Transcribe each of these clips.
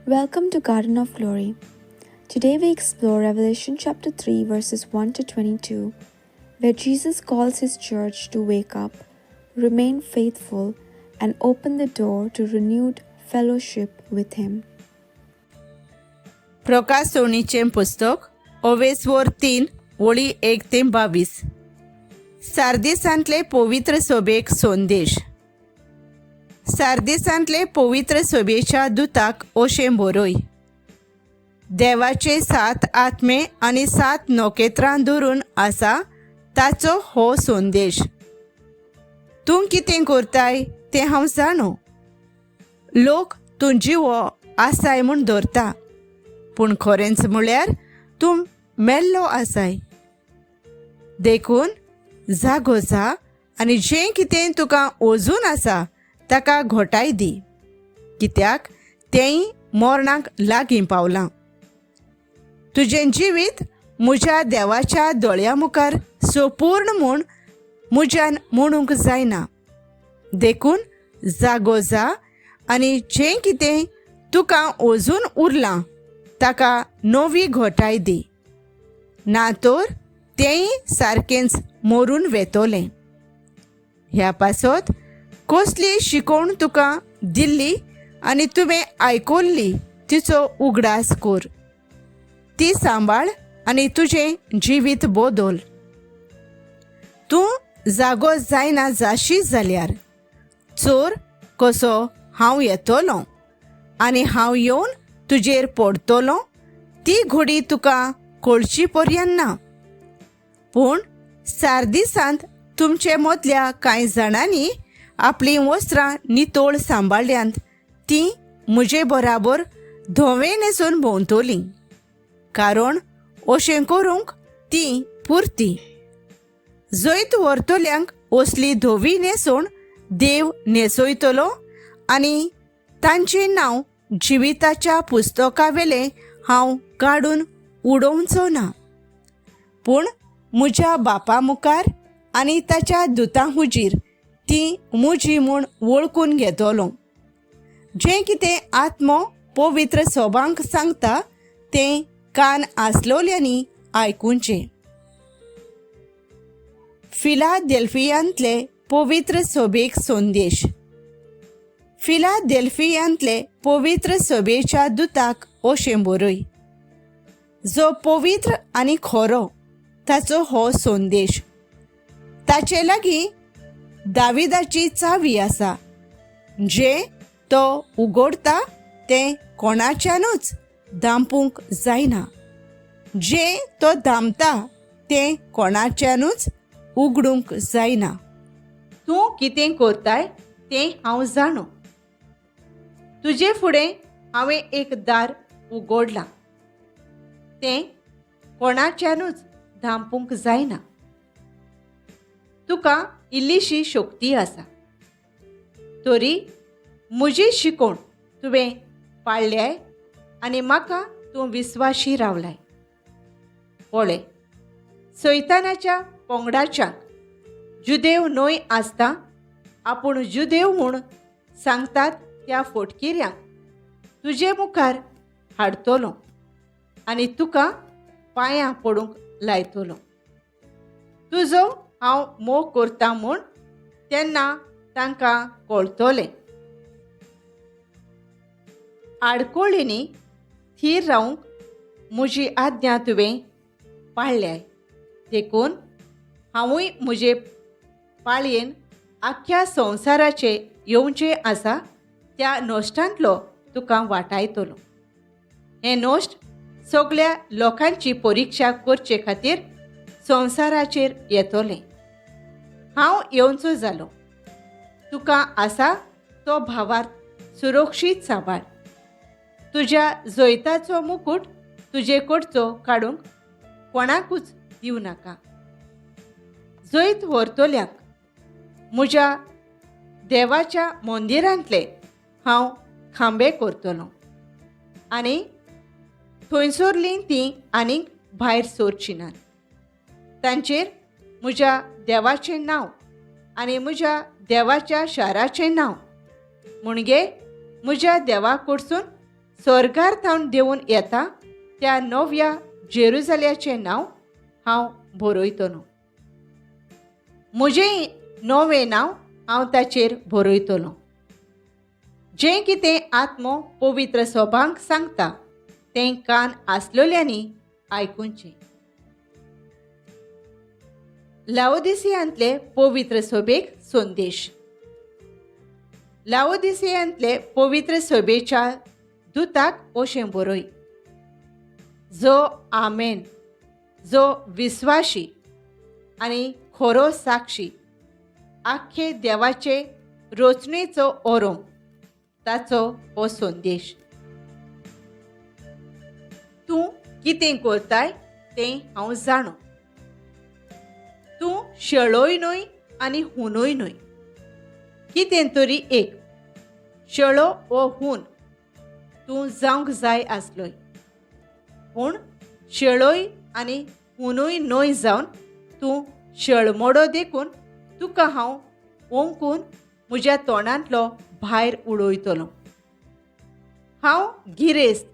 Welcome to Garden of Glory. Today we explore Revelation chapter 3 verses 1 to 22, where Jesus calls his church to wake up, remain faithful, and open the door to renewed fellowship with him. प्रकाशवणीचें पुस्तक ओवेसवोर 3 ओळी 1 ते 22. सार्दिसांतले पवित्र सभेक संदेश. सार्दिसांतले पवित्र सभेच्या दुताक अशें बरय: देवाचे 7 आत्मे आनी 7 नखेत्रां धरून आसा ताचो हो संदेश. तूं कितें करताय तें हांव जाणो. लोक तूं जिवो आसाय म्हूण धरता, पूण खरेंच म्हळ्यार तूं मेल्लो आसाय. देखून जागो जा आनी जें कितें तुका अजून आसा ताका घोटाय दी, कित्याक तेंय मरणाक लागीं पावलां. तुजें जिवीत म्हज्या देवाच्या दोळ्या मुखार सोपूर्ण म्हूण म्हज्यान म्हणूंक जायना. देखून जागो जा आनी जें कितें तुका अजून उरलां ताका नवी घोटाय दी, ना तर तेंय सारकेंच मरून वेतोलें. ह्या पासत कसली शिकोवण तुका दिल्ली आनी तुवें आयकल्ली तिचो उगडास कर, ती सांबाळ आनी तुजें जिवीत बदल. तूं जागो जायना जाशी जाल्यार चोर कसो हांव येतलो आनी हांव येवन तुजेर पडतलो ती घोडी तुका कळची पर्यंत ना. पूण सार्दिसांत तुमचे मदल्या कांय जाणांनी आपलीं वस्त्रां नितळ सांबाळ्ळ्यांत, तीं म्हजे बराबर धवें न्हेसून भोंवतलीं, कारण अशें करूंक तीं पुरती. जैत व्हरतल्यांक असली धवी न्हेसण देव न्हेसयतलो आनी तांचें नांव जिविताच्या पुस्तकावेलें हांव काडून उडोवचो ना, पूण म्हज्या बापा मुखार आनी ताच्या दुतां हुजीर ती म्हजी म्हूण वळखून घेतलो. जें कितें आत्मो पवित्र सोबांक सांगता तें कान आसलोल्यांनी आयकुचें. फिलादेल्फियांतले पवित्र सभेक संदेश. फिलादेल्फियांतले पवित्र सभेच्या दुताक अशें बरय: जो पवित्र आनी खरो ताचो हो संदेश. ताचे लागीं दाविदाची चावी आसा, जें तो उगडता तें कोणाच्यानूच धांपूंक जायना, जें तो धांपता तें कोणाच्यानूच उगडूंक जायना. तूं कितें करताय तें हांव जाणो. तुजे फुडें हांवें एक दार उगडलां, तें कोणाच्यानूच धांपूंक जायना. तुका इल्लीशी शक्ती आसा, तरी म्हजी शिकोवण तुवें पाळ्ळ्याय आनी म्हाका तूं विस्वाशी रावलाय. पळय, सैतानाच्या पंगडाच्या जुदेव न्हय आसता आपूण जुदेव म्हूण सांगतात त्या फोटकिऱ्यांक तुजे मुखार हाडतलो आनी तुका पांयां पडूंक लायतलो. तुजो हांव मोग करता म्हूण तेन्ना तांकां कळटलें. आडकोळींनी थीर रावंक म्हजी आज्ञा तुवें पाळ्ळ्याय, देखून हांवूय म्हजे पाळयेन आख्ख्या संवसाराचे येवचें आसा त्या नश्टांतलो तुका वाटायतलो. हें नश्ट सगल्या लोकांची परिक्षा करचे खातीर संवसाराचेर येतलें. हांव येवचो जालो. तुका आसा तो भावार्थ सुरक्षीत सांबाळ. तुज्या जैताचो मुकूट तुजे कडचो काडूंक कोणाकूच दिवं नाका. जैत व्हरतल्यांक म्हज्या देवाच्या मंदिरांतले हांव खांबे करतलो आनी थंयसरलीं तीं आनीक भायर सरचीं नात. तांचेर म्हज्या देवाचें नांव आनी म्हज्या देवाच्या शाराचें नांव म्हणजे म्हज्या देवा कडसून स्वर्गार थावन देंवून येता त्या नव्या जेरुजाल्याचें नांव हांव बरयतलो. म्हजें नवें नांव हांव ताचेर बरयतलो. जें कितें आत्मो पवित्र सभांक सांगता तें कान आसलेल्यांनी आयकुचें. लाओदिसियांतले पवित्र सभेक संदेश. लाओदिसियांतले पवित्र सभेच्या दुताक अशें बरय, जो आमेन, जो विस्वाशी आनी खरो साक्षी, आख्खे देवाचे रचणेचो ओरोम, ताचो हो संदेश. तूं कितें करताय तें हांव जाणो. तूं शेळोय न्हय आनी हुनूय न्हय. कितें तरी एक शेळो वो हून तूं जावंक जाय आसलोय, पूण शेळोय आनी हुनूय न्हय जावन तूं शेळमोडो देखून तुका हांव ओंकून म्हज्या तोंडांतलो भायर उडयतलो. हांव गिरेस्त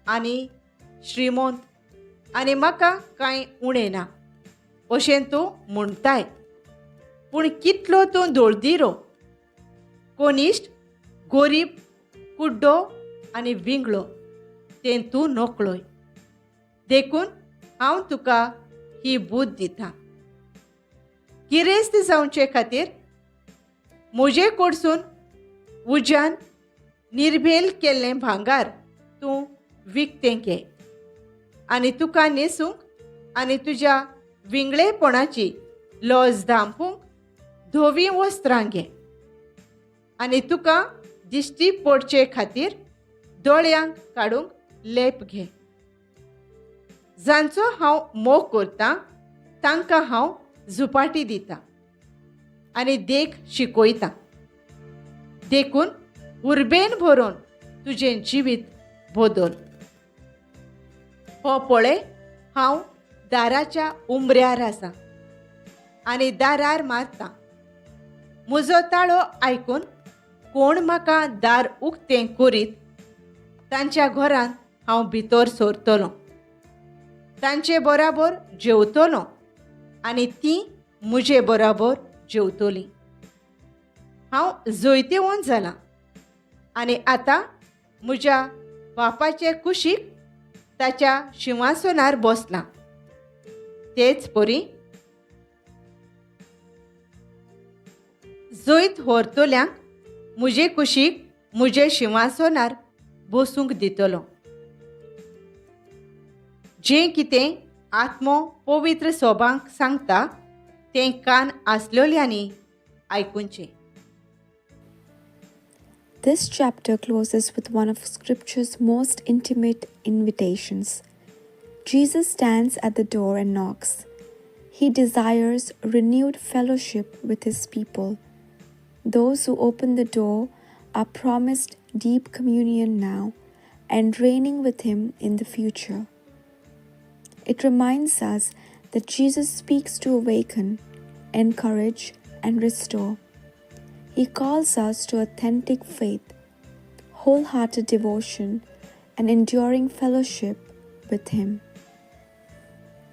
आनी श्रीमंत आनी म्हाका कांय उणें ना अशें तूं म्हणटाय, पूण कितलो तूं दोळदिरो, कोनिश्ट, गोरीब, कुड्डो आनी विंगळो तें तूं नकळय. देखून हांव तुका ही बूद दितां. गिरेस्त जावचे खातीर म्हजे कडसून उज्यान निर्भेल केल्लें भांगार तूं विकतें घे आनी तुका न्हेसूंक आनी तुज्या विंगळेपणाची लज धांपूंक धवीं वस्त्रां घे आनी तुका दिश्टी पडचे खातीर दोळ्यांक काडूंक लेप घे. जांचो हांव मोग करतां तांकां हांव झुपाटी दितां आनी देख शिकयतां. देखून उर्बेन भरून तुजें जिवीत बदल. हो पळय, हांव दाराच्या उमऱ्यार आसा आनी दारार मारतां. म्हजो ताळो आयकून कोण म्हाका दार उक्तें करीत तांच्या घरांत हांव भितर सरतलो, तांचे बराबर जेवतलो आनी तीं म्हजे बराबर जेवतलीं. हांव जैतिवंत जालां आनी आतां म्हज्या बापाचे कुशीक ताच्या शिंवासनार बसलां. तेच परी जैत व्हरतल्यांक म्हजे कुशीक म्हजे शिंवासनार बसूंक दितलो. जें कितें आत्मो पवित्र सोबांक सांगता तें कान आसलेल्यांनी आयकुचें. This chapter closes with one of Scripture's most intimate invitations. Jesus stands at the door and knocks. He desires renewed fellowship with his people. Those who open the door are promised deep communion now and reigning with him in the future. It reminds us that Jesus speaks to awaken, encourage, and restore. He calls us to authentic faith, wholehearted devotion, and enduring fellowship with Him.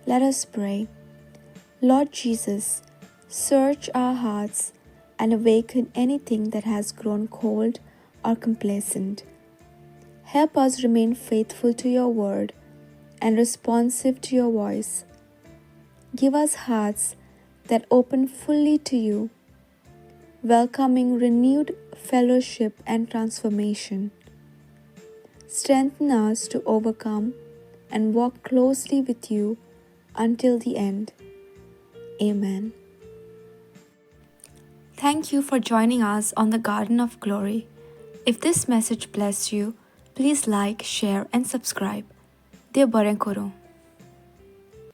Let us pray. Lord Jesus, search our hearts and awaken anything that has grown cold or complacent. Help us remain faithful to your word and responsive to your voice. Give us hearts that open fully to you, welcoming renewed fellowship and transformation. Strengthen us to overcome and walk closely with you until the end. Amen. Thank you for joining us on the Garden of Glory. If this message blessed you, please like, share, and subscribe. Dev बरें करूं.